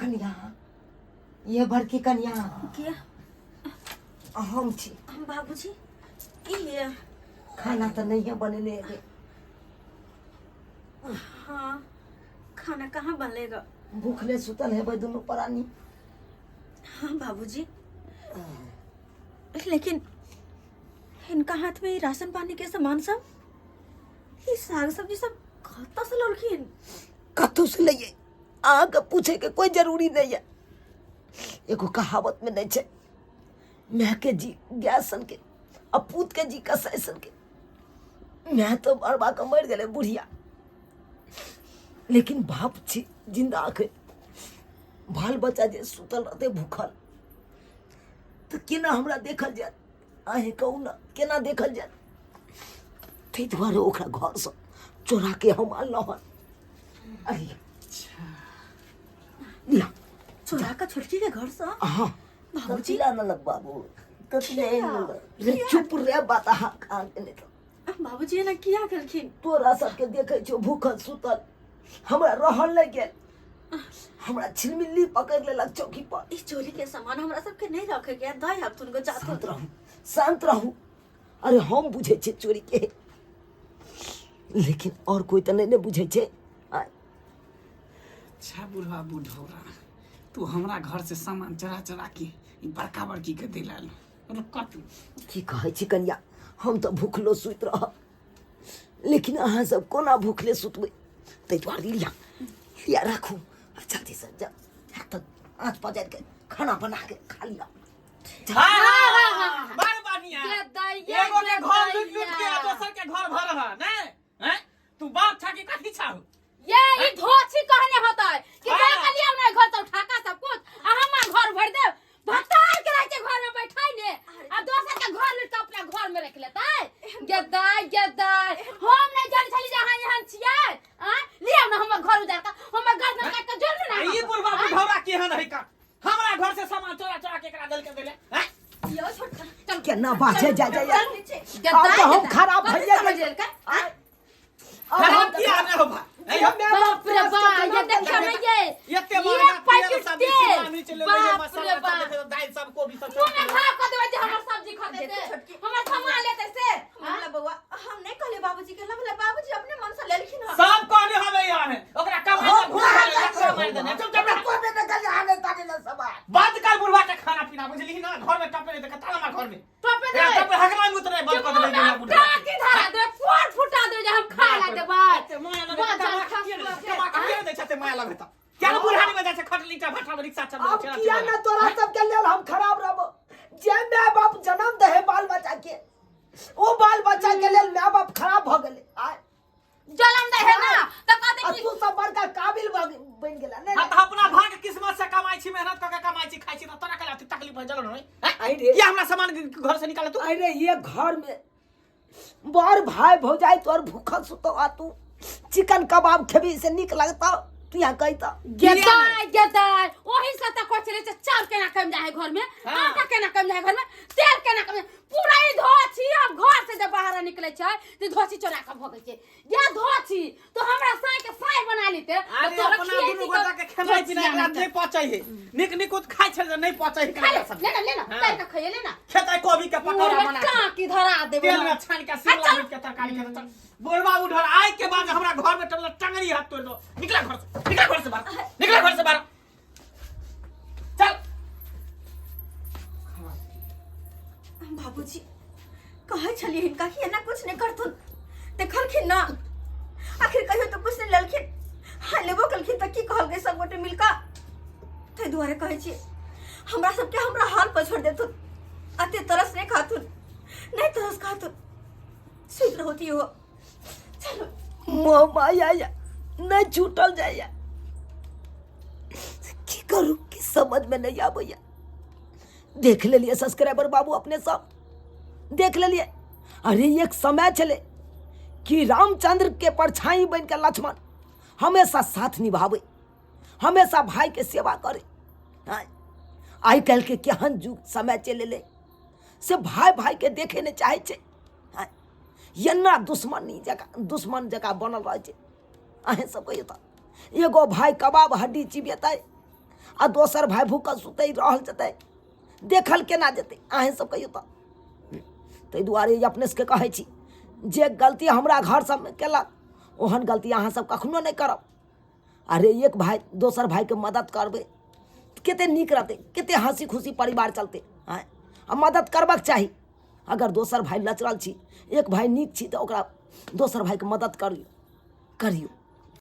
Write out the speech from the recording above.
कनिया, ये बड़की कनिया। किया? हम छी। हम बाबूजी की ये? खाना तऽ नहिए बनेने हेबै। हाँ, खाना कहाँ बनेगा? भूखले सुतल हेबै दुनू प्राणी। हाँ बाबूजी, लेकिन इनका हाथ में ई राशन पानी के सामान सब, ई साग सब्जी सब कतऽ से लौलखिन? कतहु से लइए, अहाँके पूछैके कोई जरूरी नहीं है। एगो कहावत में नहीं छै, माय के जी गाय सन के आ पूत के जी कसाई सन के। माय तो मरबा के मरि गेलै बुढ़िया, लेकिन बाप छी जिंदा अखन। बाल बच्चा जे सुतल रहतै भूखल तऽ केना हमरा देखल जायत? अहें कहू ने, केना देखल जायत? ताहि दुआरे ओकरा घरसँ चोरा के हम अनलहुँ हन। अरे लिअ। चोरा के छोटकी के घर से? हाँ। बाबूजी। कथी आनलक बाबू? कथी आनलक रे? चुप रे बात, अहाँ खा के नहि तऽ। बाबूजी एना किया केलखिन? तोरा सबके देखै छियौ भूखल सुतल, हमरा रहल नहि गेल, हमरा छिलमिल्ली पकड़ि लेलक चौकी पर। ई चोरी के सामान हमरा सबके नहीं रखे के दई अब तुमको जात। शांत रहू, शांत रहू। अरे हम बुझै छियै चोरी के, लेकिन और कोई तऽ नहि ने बुझै छै। आँय। अच्छा बुढ़वा बुढ़ौरा, तू हमरा घर से सामान चोरा चोरा के ई बड़का बड़की के दिला रुक तू। की कहै छी कनिया, हम तऽ भूखलो सुति रहब, लेकिन अहाँ सब कोना भूखले सुतबै? ताहि दुआरे लिअ, लिअ, राखू आ जल्दी से जा तऽ आँच पजारि के खाना बना के खा लिअ। हाँ, बड़ बढ़िया। के दैया, एगो के के घर लूट लूट के आ दैया। दोसर के घर भर रहा नहीं हैं? तू बाप छा कि कथी छाहु? ये ई धोछी कहने होतै कि हाँ। जा के लिया अपना घर से उठा का सब कुछ आ हमार घर भर दे। भत्तार के रहै छै घर में बैठाई ने आ दोसर के घर लूट के अपना घर में रख लेतै। गेदाय गेदाय, हम नहीं जानै छली जे अहाँ एहन छियै। आँ, लिया ना हमर घर उजार के, हमर गर्दन काटि के जोड़ ना। ई बुढ़वा बुढ़ौरा केहन है का हमरा घर से सामान चोरा चोरा के एकरा दल के देले हैं? यो छोटका चल। केना बाजे जा जा चल नीचे। अब तऽ हम खराब कथी भइए समझ गेलियै। लेलकै? आँय। अब हम हम किया नहि हो भाई? ऐ हम बाप रे बाप, ये देखियो ना ये। एते ये महंगा तेल, पैकेट सब्जी, तेल। शिमला मिर्च लेबै, बाप रे मसाला सब बाप। लेबै, दालि सब, कोबी सब। मुंह में घाव कऽ देबै जे हमर सब्जी खा देखो देतै, छोटकी। हमर सामान लेतै से। हमरा बौआ, हम नहीं कहले बाबूजी के, लभला बाबूजी अपने मन से लेलखिन हन। सब कहने हवे यहाँ है ओकरा कमाई हम में घूम कहाँ गेलै, जाइ लकड़ा छियै? मारि देने। चुप चुप हमरा रह। कहबे नहि करै आने ताने लए सामान। बंद कर बुढ़वा के खाना पीना, बुझली ना? घर में टपे नहीं देखे, ताला मार घर में। टपे एकरा देबै। टपे हगना मुत नहीं, बंद कि कर देबै मुंह में बुढ़वा हम बुढ़वा। टाकी धरा देबै, पोर फुटा देबै जे हम खाय ला देबै। एते माया लगे बाजार कमा खा के के। कमा के के दै छै माया लगे त क्या ने बुढ़ानी में जाइ छै खटली टा भाटा में रिक्शा चलबै अब छै। किया ना तोरा सबके लेल हम खराब रहबो? जे माय बाप जन्म दे है बाल बच्चा के, ओ बाल बच्चा के लेल माय बाप खराब भ गेलै। आय जलम दे है ना त कहते आ कि तू सब बड़का काबिल बनि गेला ने। हाँ, तऽ अपना भाग्य किस्मत से कमाई छी, मेहनत कऽ के कमाई छी, खाई छी, तऽ तोरा कला तकलीफ भऽ जलन होय हैं? आई रे। किया हमरा सामान घर से निकाले तू? अरे ये घर में बड़ भाई भौजाई तोर भूखल सुतो आ तू चिकन कबाब खेबी से नीक लगता, तू यहाँ कही तो। गेदाय गेदाय, ओही से त कहै छलै जे चाउर केना कम जाइ है घर में, हाँ। आटा केना कम जाइ है घर में, तेल केना कम जाइ। पूरा ई धोछी अब घर से जब बाहर निकले छै त धोछी चोरा के भगै छै। या धोछी तो हमरा साई के साई बना लेते। अरे तोरा अपना खियाइ दुनू छी गोटा के खेनाइ धोछी पिनाइ एकरा आनतै। नहि पचै है, नीक निकुत खाइ छै जे नहि पचै है। खा ले, ले ना, ले ना, हाँ। तैर के खइए ले ना। खेतै कोबी के पकौड़ा बना के। टाकी धरा देबै। तेल में छानि के शिमला मिर्च के तरकारी खेतै। चल बुढ़वा उधर आइ के बाद हमरा घर में टंगल टंगरी हाथ तोड़ दो। निकला घर से, निकला घर से बाहर, निकला घर से बाहर चल। बाबूजी कहै छलियै हिनका कि एना कुछ नहीं करथुन, देखलखिन ना आखिर कहियो तो कुछ नहीं लेलखिन। हाँ लेबो केलखिन तऽ की कहलकै सब गोटे मिलकऽ? ताहि दुआरे कहै छी हमरा सबके हमरा हाल पर छोड़ देथुन, अते तरस नहीं खाथुन, नहीं तरस खाथुन, सुति रहती हो। चलो। मोह माया या नहीं छूटल जाइया, की करू की समझ में नहीं आबैया। देख लेलिए सब्सक्राइबर बाबू, अपने सब देख लेलिए। अरे एक समय छलै कि रामचंद्र के परछाई बन के लक्ष्मण हमेशा साथ निभावे, हमेशा भाई के सेवा करे। हाँ, आइ काल्हि के केहन युग समय चलि एलै से भाई भाई के देखे नहि चाहै छै। हाँ, एना दुश्मनी जकाँ दुश्मन जकाँ बनल रहै छै। अहें सब कहियौ तऽ एगो भाई कबाब हड्डी चिबेतै आ दोसर भाय भूखल सुतै रहल जेतै देखल केना जेतै अहेँ सब कहियौ तऽ ताहि दुआरे अपने सबके कहै छी जे गलती हमरा घर सबमे केलक ओहन गलती अहाँ सब कखनो नहि करब अरे एक भाय दोसर भायके मदद करबै कते नीक रहतै कते हँसी खुशी परिवार चलतै आँय आ मदद करबाक चाही अगर दोसर भाय लचरल छी एक भाय नीक छी तऽ ओकरा दोसर भायके मदद करियौ करियौ।